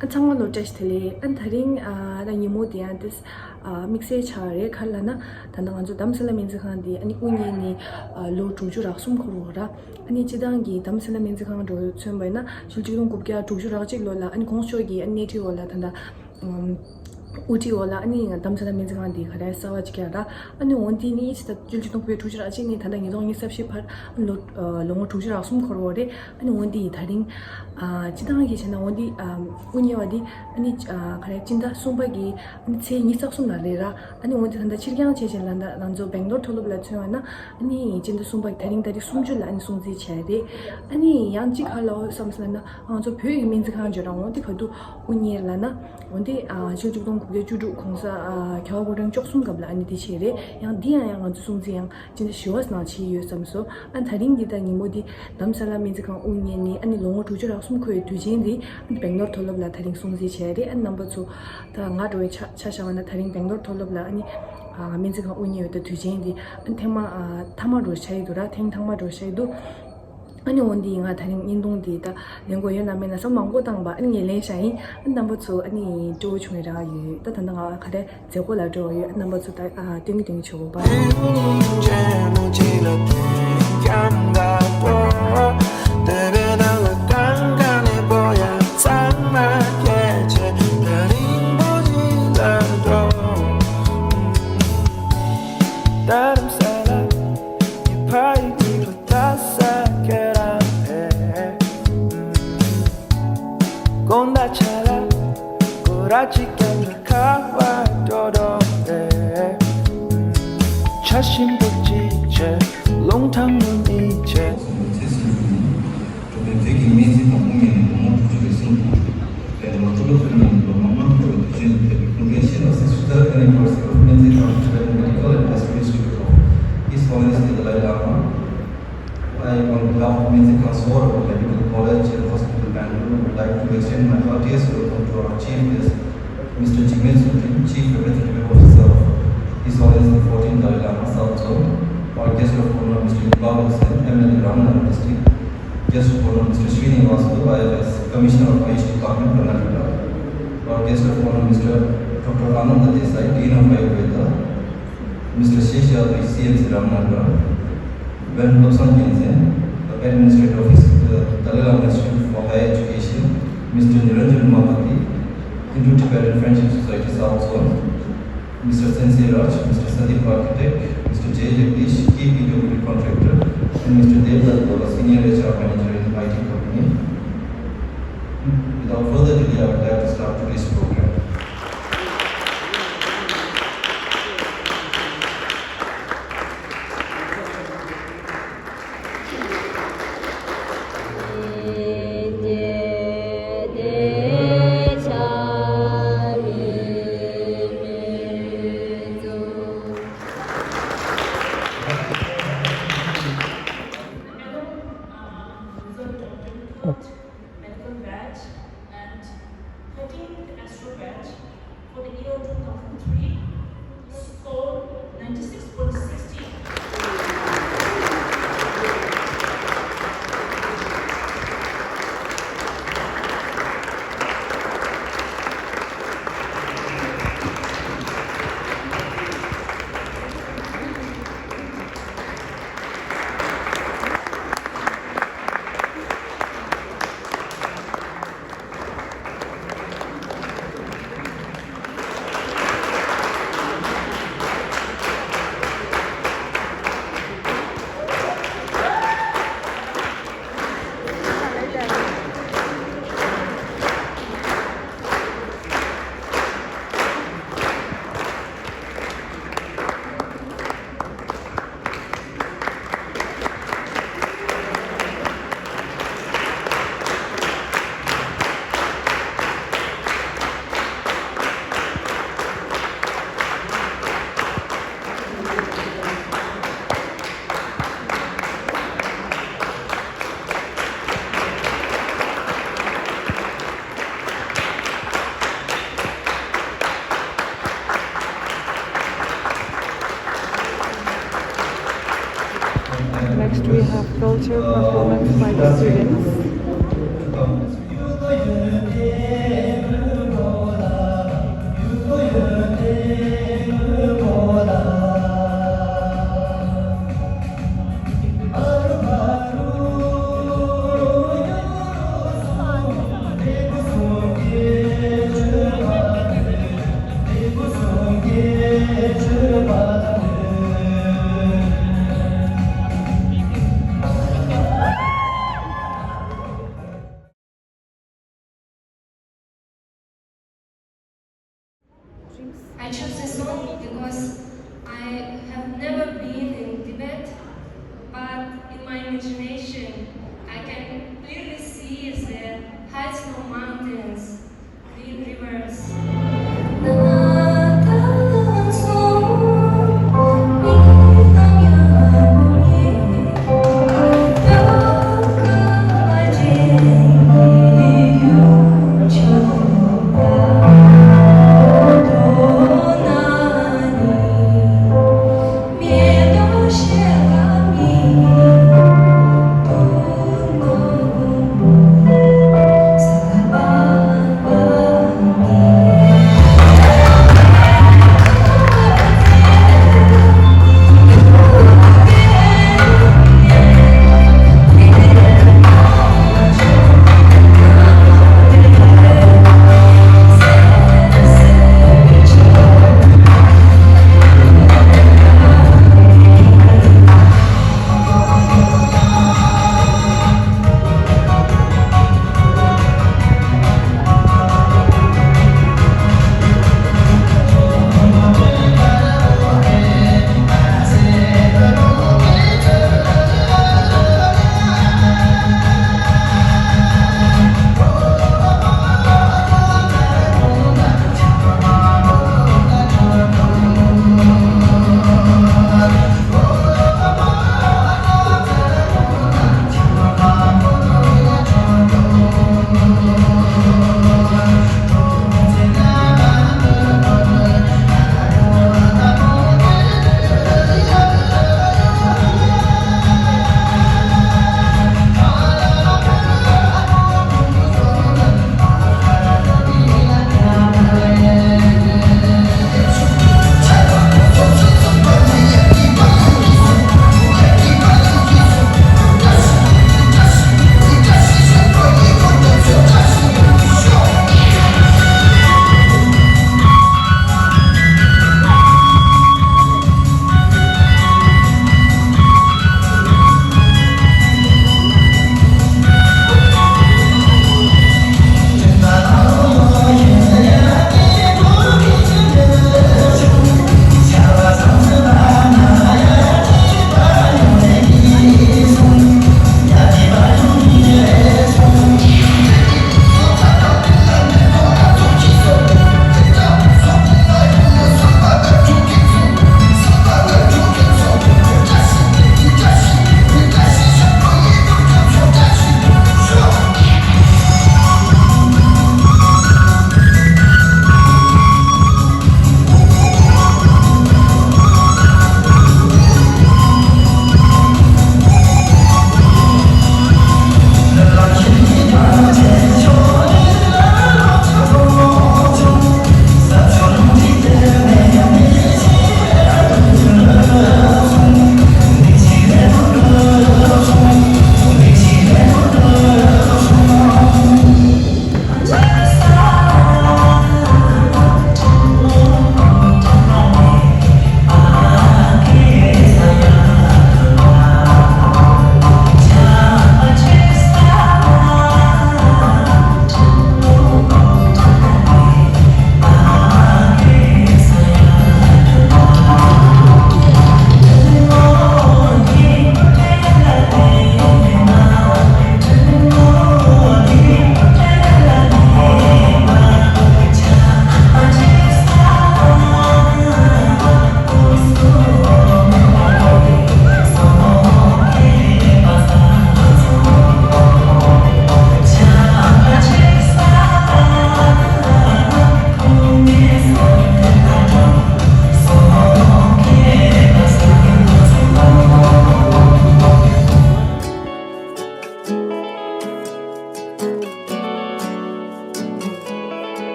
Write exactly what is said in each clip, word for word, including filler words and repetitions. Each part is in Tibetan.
ཨ་ཚང་མ་ལོ་བཀྲ་ཤིས་བདེ་ལེགས། ཨ་དེ་རིང་ཨ་ད་ཉིན་མོ་དེ་ཡང་ཏིས་ཨ་དམིགས་བསལ་ཆགས་རེད། ག་རེ་ལབ་ན་ད་ལྟ་ང་ཚོ་དྷ་རམ་ས་ལ་སྨན་རྩིས་ཁང་དེ་ཨ་ནི་དབུ་བརྙེས་ནས་ཨ་ལོ་དྲུག་ཅུ་རག་གསུམ་འཁོར་བ་ར། ཨ་ནི་སྤྱིར་བཏང་གི་དྷ་རམ་ས་ལ་སྨན་རྩིས་ཁང་འགྲོ་མཚོན་པ་ཡིན་ན་ཕྱི་ལོ་ཆིག་སྟོང་དགུ་བརྒྱ་དྲུག་ཅུ་རག་གཅིག་ལོ་ལ་ཨ་ནི་གོང་ས་མཆོག་གིས་ཨ་ནི་སྣེ་ཁྲིད་འོག་ལ་ད་ལྟ་ཨམ་དབུ་ཁྲིད་འོག་ལ་ཨ་ནི་ང་དྷ་རམ་ས་ལ་སྨན་རྩིས་ཁང་འདི་ག་རེ་གསར་བ་ཅིག་རྒྱག་ར། ཨ་ནི་འོ་འདི་ནི་ཕྱི་ཟླ་ཕྱི་ལོ་ཆིག་སྟོང་དགུ་བརྒྱ་དྲུག་ཅུ་རེ་གཅིག་ནས་ད་ལྟ་ཉིས་སྟོང་ཉི་ཤུ་རྩ་བཞི་བར་ལོ་ལོ་ངོ་དྲུག་ཅུ་རེ་གསུམ་འཁོར་བ་རེད། ཨ་ནི་འོ་འདི་ཡི་ད་རིང་ཨ་སྤྱིར་བཏང་གི་བྱས་ན་འོ་འདི་ཨ་དབུ་བརྙེས་པ་འདི་ཨ་ནི་ཨ་ག་རེ་སྤྱི་ཟླ་གསུམ་པ་གི་ཨ་ནི་ཚེས་ཉི་ཤུ་རྩ་གསུམ་ལ་རེད་ར། ཨ་ནི་འོ་འདི་ད་ལྟ་ཕྱིར་འགྱངས་བྱས་བྱས་ལ་ད་ང་ཚོ་སྦེང་ལོར་མཐོ་སློབ་ལ་མཚོན་པ་ན་ཨ་ནི་སྤྱི་ཟླ་གསུམ་པ་གི་ད་རིང་ཏ་རིག་སུམ་ཅུ་ལ་ཨ་ནི་སྲུང་བརྩི་བྱས་རེད། ཨ་ནི་ཡང་གཅིག་ག་ལ་བསམ་སོང་ན་ང་ཚོ་བོད་ཀྱི་སྨན་རྩིས་ཁང་བརྗོད་ར་འོ་འདི་ག་དུས་དབུ་བརྙེས་ལབ་ན། འོན་ཏེ་ཕྱི་ལོ་ཆིག་སྟོང་དགུ་བརྒྱ་བཅུ་དྲུག་གོང་ས་རྒྱལ་བ་སྐུ་ཕྲེང་བཅུ་གསུམ་སྐབས་ལ་ཨ་ནི་དེ་བྱས་རེད། ཡང་འདི་ཡང་ཡང་ང་ཚོ་སྲུང་བརྩི་ཡང་ཅི་འདྲ་ཞི་བ་ནང་བྱས་ཡོད་བསམ་སོང་། ཨ་ད་རིང་འདི་ད་ཉིན་མོ་འདི་དྷ་རམ་ས་ལ་སྨན་རྩིས་ཁང་དབུ་བརྙེས་ནས་ཨ་ནི་ལོ་ངོ་དྲུག་ཅུ་རེ་གསུམ་འཁོར་བའི་དུས་ཆེན་འདི་ཨ་ནི་སྦེང་ལོར་མཐོ་སློབ་ལ་ད་རིང་སྲུང་བརྩི་བྱས་རེད། ཨ་ནི་རྣམ་པ་ཚོ་ད་ང་འགྲོ་བའི་ཆ་ཆ་བཞག་པ་ན་ད་རིང་སྦེང་ལོར་མཐོ་སློབ་ལ་ཨ་ནི་སྨན་རྩིས་ཁང་དབུ་བརྙེས་ཡོད་ད་དུས་ཆེན་འདི་ཨ་ནི་ཐེངས་མ་ཐ་མ་འགྲོ་བྱ་ཡི་འདུག་ར། ཐེངས་ཐ་མ་འགྲོ་བྱ་ཡི་འདུག་ཨ་ནི་འོ་འདི་ང་ད་རིང་བརྙན་ཐུང་འདི་ད་ལེན་དགོས་ཡོད་ན་མེད་ན་བསམ་མང་པོ་བཏང་པ་ཨ་ནི་ངས་ལེན་བཞག་ཡིན། ཨ་ནི་རྣམ་པ་ཚོ་ཨ་ནི་སྤྲོ་བོ་བྱུང་བའི་རེ་བ་ཡོད། ད་ད་ལྟ་ང་ག་རེ་མཛད་སྒོ་ལ་འགྲོ་བ་ཡོད། ཨ་ནི་རྣམ་པ་ཚོ་ད་ཨ་སྟོན་གི་སྟོན་གི་བྱེད་དགོས་པ། ཚེ་བསོད་ནམས་ཀྱིས་འགྲོ་བའི་བོད་ཀྱི་སྨན་རྩིས་དང་དབུ་བརྙེས་ནས་ལོ་ངོ་དྲུག་ཅུ་རེ་གསུམ་དང་། དཔལ་ལོ་མཐོ་སློབ་ཏུ་གཉེར་ནས་ལོ་ངོ་ལྔ་འཁོར་བའི་དུས་ཆེན་དུ་ཕེབས་པའི་སྐུ་མགྲོན་ཆེན་ལ་གཟིགས་སུ་བཅར་ཨ་ནི་ཡུ་ནི་ཝར་སི་ཊི་ཨོཕ་སྨན་རྩིས་ཁང་ཊི་བེ་ཊན་མེ་ཌི་ཀལ་ཨེན་ཌི་ཨེཌ་མི་ནི་སི་ཊི་ཊི་ཨོཕ་ཧིས་ཧོ་ལི་ནེ་སི་ཏི་ཏཱ་ལའི་ལཱ་མ། I, on behalf of Minzi Council of Medical College and Hospital, Bangalore, would like to extend my heartiest welcome to our chief guest, Mister Jigme Tshomrim, Chief Representative Officer of His Holiness the fourteenth Dalai Lama, South Zone, our guest of honor, Mister Iqbal Hussain, M L A, Ramanagara District, guest of honor, Mister Srinivas Sudhu, I F S, Commissioner of Ayush Department, Karnataka, our guest of honor, Mister Doctor Ananda Desai, Dean of Ayurveda, Mister Shesh Yadav, C M C Ramanagara, Venerable Lobsang Gyaltsab, the Administrator of His, uh, Dalai Lama Institute for Higher Education, Mister Niranjan Umapathi, Hindu Tibetan Friendship Society South Zone, Mister Sensei Raj, Mister Sandeep Architect, Mister J Jagdish, K P W contractor, and Mister Devdutt Gola, Senior H R Manager in I T company. Without further delay, I would like to start today's program. Medical batch and thirteenth Astro batch for the year two thousand three, score ninety-six point six eight. Next, we have culture performance by the students. I chose this song because I have never been in Tibet, but in my imagination, I can clearly see the high snow mountains, green rivers.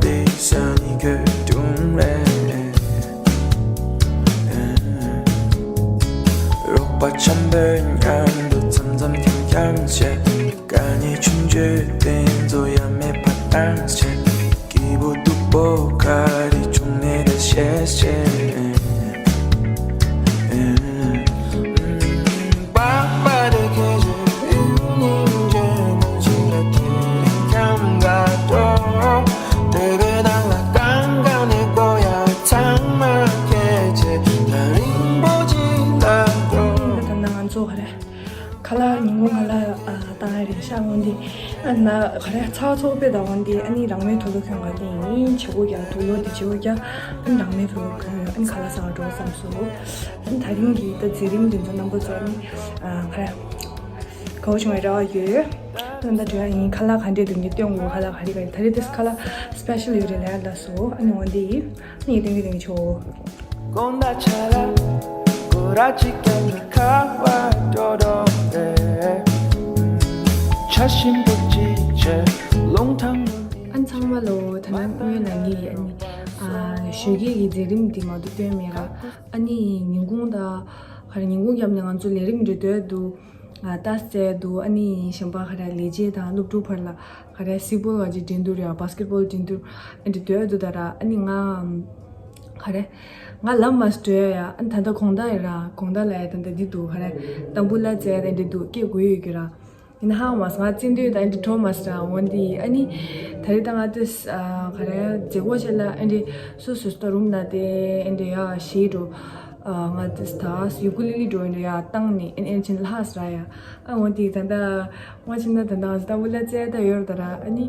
དེ་ས་ནི་གོས་དུང་རེད། རོགས་པ་འཆམ་པོའི་མཉམ་དུ་མཚམས་མཚམས་འཁྱམ་འཁྱམ་བྱེད། དཀའ་ངལ་ཆུང་ཆུང་དེ་ཚོ་ཡ་མེད་པ་བཏང་བྱེད། སྐྱིད་པོ་སྡུག་པོ་ག་རེ་བྱུང་ནས་ད་ཤེས་བྱེད། ད་ལྟ་ང་ཚོ་ག་རེ་ཁ་ལག་ཉིན་གུང་ཁ་ལག་ཨ་བཏང་ཡ་རེད་ཤག་འོན་ཏེ་ཨ་ན་ག་རེ་ཚ་བ་ཚ་བོ་དཔེ་དང་འོན་ཏེ་ཨ་ནི་རང་མའི་དུག་ལོག་གྱོན་ག་དེ་ཡིན་བྱེད་སྒོ་རྒྱག་དུག་ལོག་དེ་བྱེད་སྒོ་རྒྱག་ཨ་ནི་རང་མའི་དུག་ལོག་གྱོན་ཨ་ནི་ཁ་ལག་ཟ་བར་འགྲོ་བསམ་སོང་། ཨ་ནི་ད་རིང་གི་ད་མཛད་རིམ་དེ་ཚོ་རྣམ་པ་ཚོ་ཨ་ནི་ཨ་ག་རེ་དགའ་བོ་བྱུང་བའི་རེ་བ་ཡོད། ད་ལྟ་འགྲོ་ཡ་ཡིན། ཁ་ལག་ག་འདྲས་འདུག་ངས་སྟོན་དགོས། ཁ་ལག་ག་རེ་ག་རེ་ད་རེས་དེ་ཁ་ལག་སི་པེ་ཤལ་ཡོད་རེད་ལབ་ཡ་ལབ་སོང་། ཨ་ནི་འོན་ཏེ་ཡིན། ཨ་ནི་སྟོན་གྱི་སྟོན་གྱི་ཆོག་ཨ་ནི་ཚང་མ་ལོ། ད་ནང་སྔོན་ལ་ངས་ཨ་ནི་ཨ་ཞོགས་ཀས་ཀྱི་མཛད་རིམ་འདི་མ་གཏོགས་སྟོན་མེད་ར། ཨ་ནི་ཉིན་གུང་ད་ག་རེ་ཉིན་གུང་རྒྱབ་ནས་ང་ཚོ་ལས་རིམ་འགྲོ་འདོད་འདུག་ཨ་ལྟ་སེ་འདུག་ཨ་ནི་གཞན་པ་ག་རེ་ལས་བྱེད་དང་སློབ་ཕྲུག་བར་ལ་ག་རེ་སིལ་བུ་ག་ཅིག་འགྲན་བསྡུར་ཡ་བྷ་སི་ཀེ་ཊི་བྷོལ་འགྲན་བསྡུར་ཨ་འདྲ་འདོད་འདུག་ད་ར་ཨ་ནི་ང་ག་རེ་ང་ལམ་མ་སྤྲོད་ཡ། ཨ་ནི་ད་ལྟ་དགོང་དག་ཡིན་ར། དགོང་དག་ལ་ཡ་ད་ལྟ་འདི་འདུག་ག་རེ་ཏམ་བུ་ལ་རྩེ་ཡ་དེ་འདྲ་འདུག་སྐད་གོ་ཡོད་ཀྱི་ར། ཡིན་ཧ་མ་སོང་། ང་རྩེད་འདོད་ད་ཨ་འདྲ་གྲོ་མ་སོང་། འོན་ཏེ་ཨ་ནི་ད་རེས་ད་ང་དེ་ག་རེ་མཛད་སྒོ་ཆེ་ལ་ཨ་འདྲ་སོ་སོ་སྟོར་རུམ་ན་དེ་ཨ་འདྲ་ཡ་ཞེས་འགྲོ། ང་དེ་ད་ཡུ་ཀུ་ལི་ལི་འགྲོ་ཡིན་འདྲ་ཡ་བཏང་ནས་ཨེན་ཨེན་ཆེན་ལྷག་སོང་ཡ། ཨ་འོན་ཏེ་ད་ལྟ་ང་ཕྱིན་ན་ད་ལྟ་ང་ད་བུ་ལ་རྩེ་ད་ཡོད་ར། ད་ར་ཨ་ནི་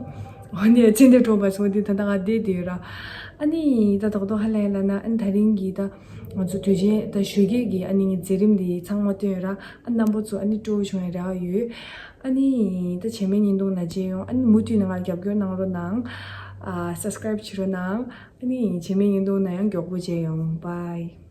འོན་ཏེ་ཕྱིན་ཏེ་འགྲོ་མ་སོང་། འོན་ཏེ་ད་ལྟ་ང་བསྡད་དེ་ཡོད་ར། ཨ་ནི་ད་ཏོག་ཏོག་ཧ་ལས་ལ་ན་ཨ་ནི་ད་རིང་གི་ད་ང་ཚོ་དུས་ཆེན་ད་ཞོགས་ཀས་ཀྱི་ཨ་ནི་ངའི་མཛད་རིམ་འདི་ཚང་མ་སྟོན་ཡོད་ར། ཨ་རྣམ་པ་ཚོ་ཨ་ནི་སྤྲོ་བོ་བྱུང་ཡ་རེ་བ་ཡོད། ཨ་ནི་ད་རྗེས་མའི་བརྙན་ཐུང་ནང་མཇལ་ཡོང་། ཨ་ནི་མུ་མཐུད་ནས་ང་རྒྱབ་སྐྱོར་གནང་རོགས་གནང་། ཨ་སབ་སི་ཀ་རེབ་བྱེད་རོགས་གནང་། ཨ་ནི་རྗེས་མའི་བརྙན་ཐུང་ནང་ཡང་མགྱོགས་པོ་མཇལ་ཡོང་། བྷའི།